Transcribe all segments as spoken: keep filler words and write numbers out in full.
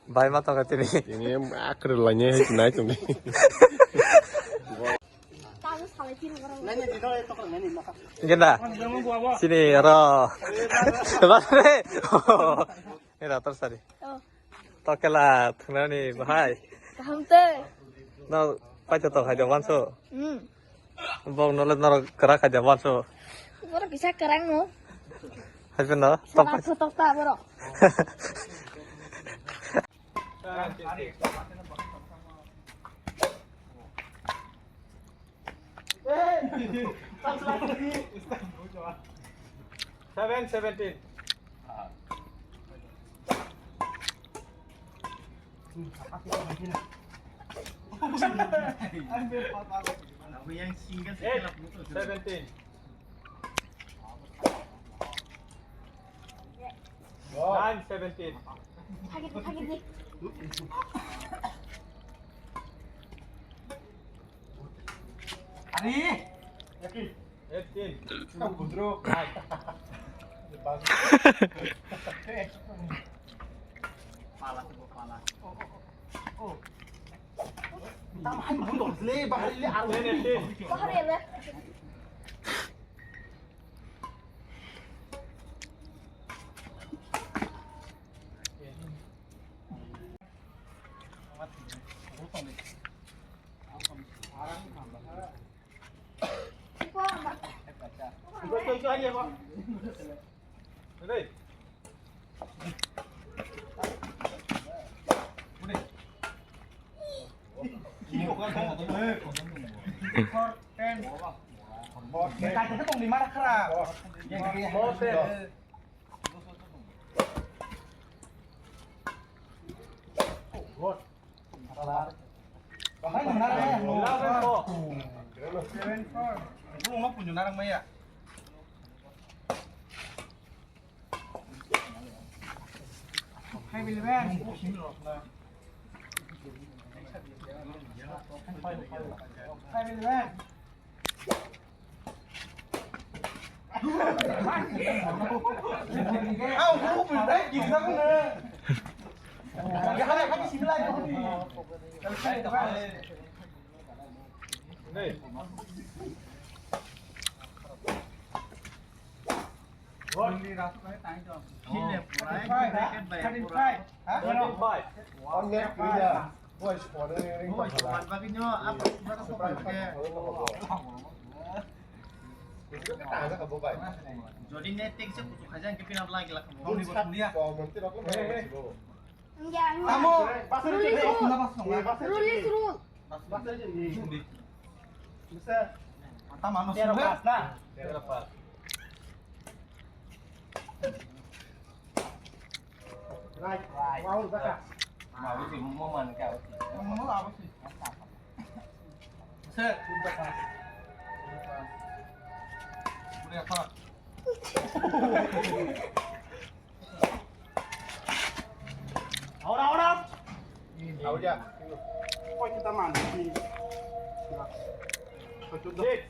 Bai ma tongkha tini. Ini akhir lainnya hai nai tong. Genda. Sini ro. Bas re. Era tor sari. Oh. Tokela thunani bahai. Kaham te. No paito to khai jawan so. Hmm. Bong nole norok kwrak khai jawan so. Borok kisa kwrang no. Hai no. Sara top. Sotok ta borok. Seven seventeen. Eight seventeen. Nine seventeen. Ari. Eighteen. Pala, pala. Oh, oh, oh. Tam hai bun dong le, bahari le, aru. Bahari le. Eleven four. Jodi ne tek se kuchuk khaijak khe pina bwlai gila kamo. Tamo. Rule is rule. Tamo ano tero sungwi. Pass na? Tero pass. Right. Right. Wow, baka. Mau sih, mau mana kau? Mau apa sih? Set. Udah, Pak. Out, out, out. Out ya. Kau kita mana sih? Six.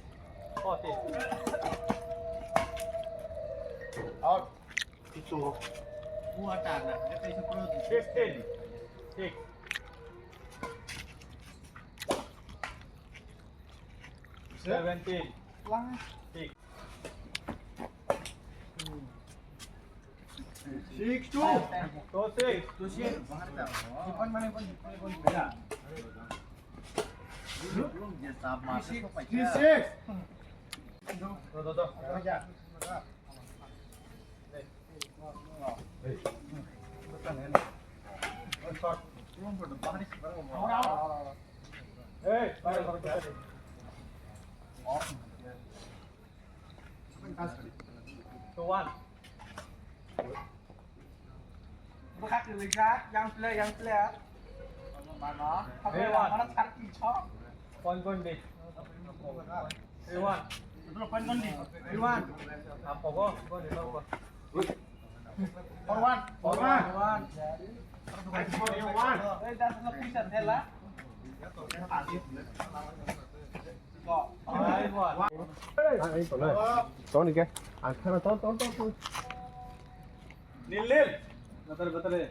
Oh, six. Out. Six. Fifteen. Six. Seventeen. Six. Six two. Two six. Two six. Three six. Do, do, do. Two one. Buka kelinga, yang player, yang player. Mana? Apa yang mana cari pinco? Point, point, deh. Three one. Itu point kan di. Three one. Apa kok? Kok di bawah? Four one. Four one. Four one. Four one. Eh, dah selesai, dah lah. Five one. Ton ke? Angkana ton, ton, ton, ton. Nil, nil. Betul, betul.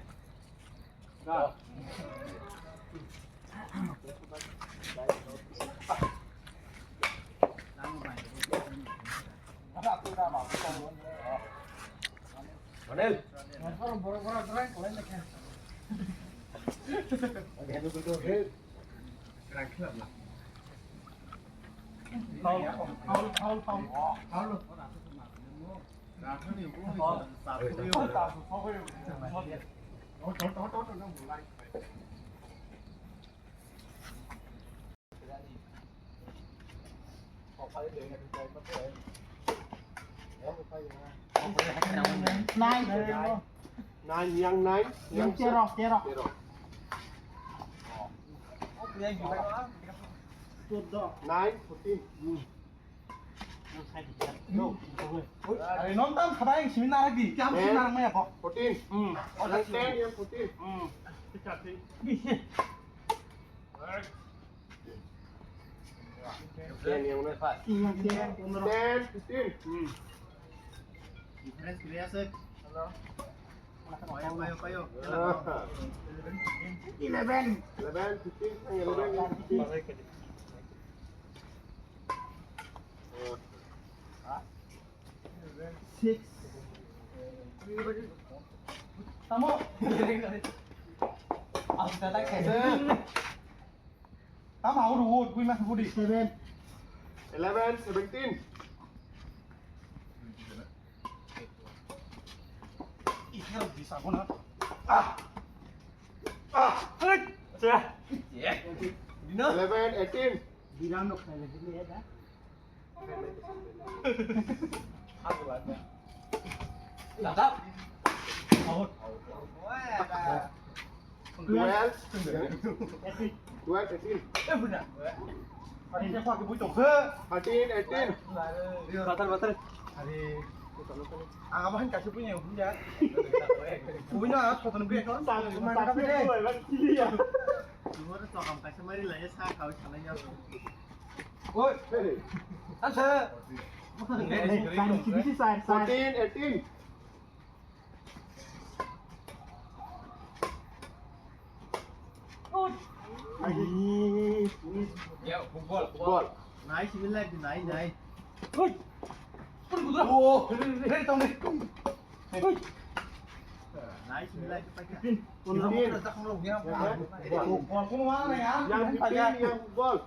Nine. Nine, yang nine, yang yang tero, tero. Tero. Nine, fourteen. Are non tam khada yang simi narak di. Kam simi narak maya kok. Fourteen. Hmm. Yang ten, yang fourteen. Hmm. Ten, yang mana? Yang ten, pondro. Ten, fifteen. Hmm. Difference clear sir. Hello. Payo, payo, payo. Ah. Eleven. Eleven, fifteen, eleven, fifteen. Six. Tamo. Tamo, how do you, we must put it. Seven. Eleven, seventeen. Ah. Ah. Dino? Eleven, eighteen. Dino no khaile dile ya da. Lada. Out. Twelve. Twelve, eighteen. Eh, bunda. Thirteen, eighteen. Batar, batar. Are. Ang abo han kaisa punya punya. Punya thoton bi ekor. Sa, sa, sa, sa, sa. Ibu tu tokam kaisa mari lah ya, sa kau sana ya. Oi. Asa. Fourteen, eighteen. Ya, football, football. Nai, simi lai, nai, nai. Oi. Oh. Hei, tong deh. Oi. Nai, simi lai, pakai. Fifteen. Yang fifteen, yang football.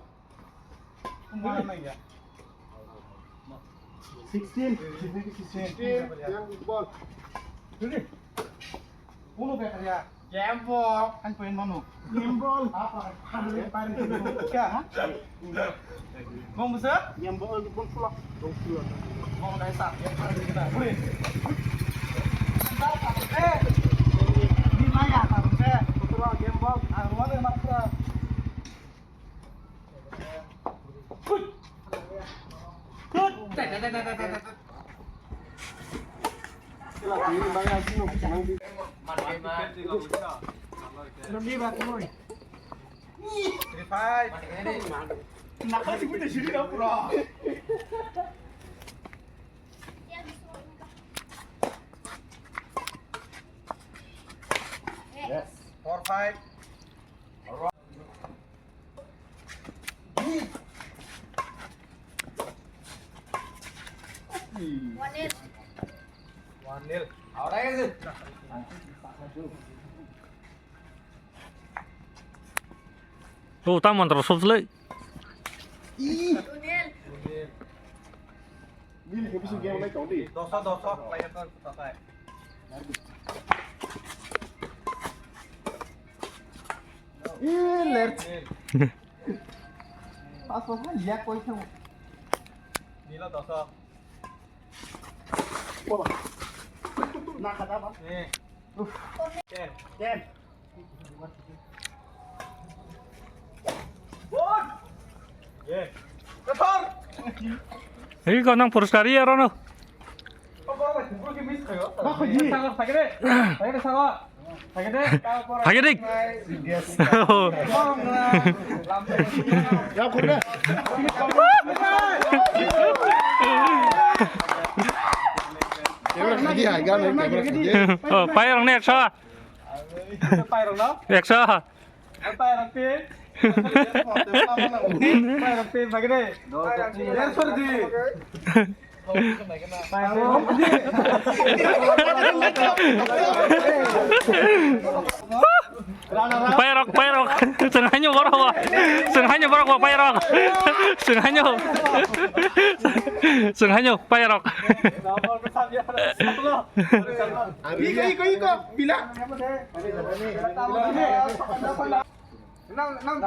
Sixteen. Sixteen, yang football. Ini. Uno better ya. Game ball. Kan poin mano. Game ball. Apa? Apa? Apa? Kya, ha? Mau musa? Game ball, ball pula. Ball pula. Mau dai sa. Ya, apa kita? Boleh. Eh. Ini maya apa? Eh. Pula game ball. Ah, rumah dia mana pula? Yes. Four, five. One nil. One nil. Out aja sih. Oh, ta mantra sop le. Two nil. Nil ke bisu game lai tong di. Dosa, dosa, player to tatai. Ih, ler. Pas pas ya koi thang. Nilo dosa. Wah. Nak kata apa? Eh. Ten. Ten. Iko nang poriskar iya rono. Hagirik. Oh, pairong nek sa. Pairok no? Ekso. Pairok tin. Pairok tin bagre. Pairok, pairok. Senghanyo borok bo. Senghanyo borok bo pairok. Senghanyo. Senghanyo pairok. Iko, iko, iko, bila. Nang, nang,